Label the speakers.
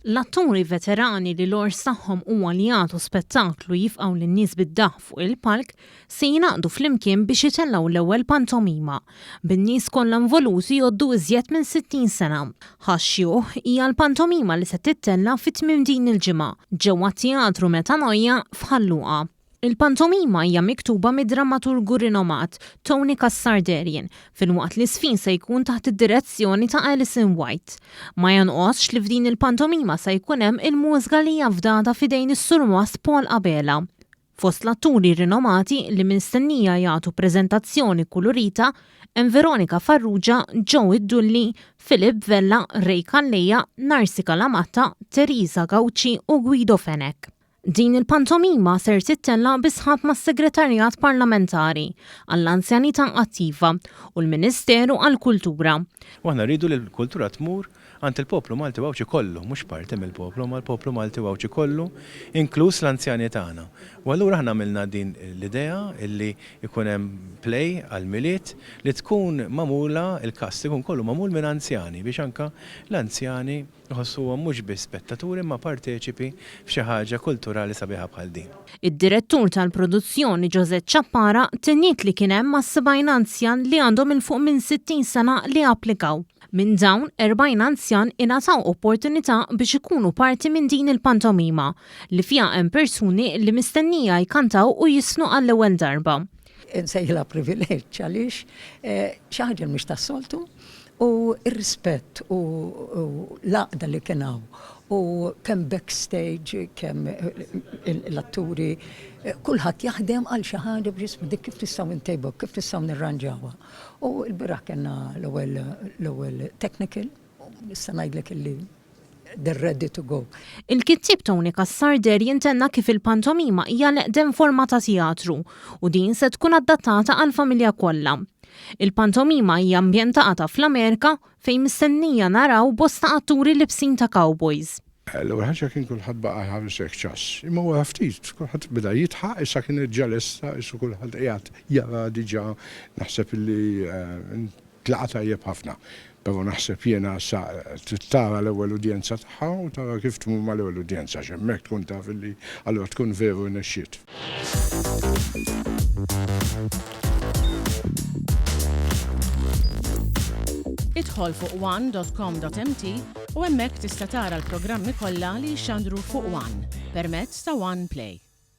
Speaker 1: L-atturi veterani li l-għors tagħhom huwa li jagħtu spettaklu jifqgħu lin-nies bid-daħq fuq il-palk se jingħaqdu flimkien biex itellgħu l-ewwel pantomima, bin-nies kollha involuti jgħoddu iżjed minn 60 sena. Ħax-Xjuħ hija l-pantomima li se tittella' fi tmiem din il-ġimgħa ġewwa t-Teatru Metanoia f'Ħal Luqa. Il-pantomima hija miktuba mid-drammaturgu rinomat Tony Cassar Derien, filwaqt li ż-żfin se jkun taħt id-direzzjoni ta' Alison White. Ma jonqosx li f'din il-pantomima se jkun hemm il-mużga li hija fdata f'idejn is-Surmast Paul Abela. Fost l-atturi rinomati li mistennija jagħtu preżentazzjoni kulurita hemm Veronica Farrugia, Joe Iddulli, Philip Vella, Ray Calleja, Narcy Calamatta, Theresa Gauci u Guido Fenech. Din il-pantomima ser tittella' bi sħab mas-Segretarjat Parlamentari għall-Anzjanità Attiva u l-Ministeru għall-Kultura.
Speaker 2: U aħna rridu li l-kultura tmur għand il-poplu Malti u Għawdxi kollu, mhux parti mill-poplu, imma l-poplu Malti u Għawdxi kollu, inkluż l-anzjani tagħna. U allura aħna għamilna din l-idea illi jkun hemm play għall-Milied li tkun magħmula, il-cast ikun kollu magħmul minn anzjani biex anke l-anzjani Iħossuhom mhux biss spettaturi imma parteċipi f'xi ħaġa kulturali sabiħa bħal din.
Speaker 1: Id-direttur tal-produzzjoni Josette Ciappara tenniet li kien hemm mas-70 anzjan li għandhom 'il fuq minn 60 sena li applikaw. Minn dawn, 40 anzjan ingħataw opportunità biex ikunu parti minn din il-pantomima, li fiha hemm persuni li mistennija jkantaw u jiżfnu għall-ewwel darba.
Speaker 3: Insejħilha privileġġ għaliex xi ħaġa li mhix tas-soltu u r-rispett u l-għaqda li kien hawn u kemm backstage kemm l-atturi kulħadd jaħdem għal xi ħaġa biex isma' dik kif nistgħu ntejbuha, kif nistgħu nirranġawha. U l-bieraħ kellna l-ewwel l-ewwel technical u nista' ngħidlek illi they're ready to go.
Speaker 1: Il-kittieb Tony Cassar deher jintenna kif il-pantomima hija l-eqdem forma ta' teatru u din se tkun adattata għall-familja kollha. Il-pantomima hija ambjentata fl-Amerika fejn mistennija naraw bosta atturi libsin ta' cowboys.
Speaker 4: L-ewwel ħaġa kien kulħadd baqa' jħares hekk ċass. Imma wara ftit kulħadd beda jidħaq, issa kienet ġa lesta, qisu kulħadd qiegħed jara diġà naħseb illi Tlaqa' tajjeb ħafna. Però naħseb jiena sa trid tara l-ewwel udjenza tagħha u tara kif tmur mal-ewwel udjenza għax hemmhekk tkun taf illi allura tkun veru rnexxiet.
Speaker 5: Idħol fuq one dot com dot mt u hemmhekk tista' tara l-programmi kollha li jixxandru fuq one permezz ta' One Play.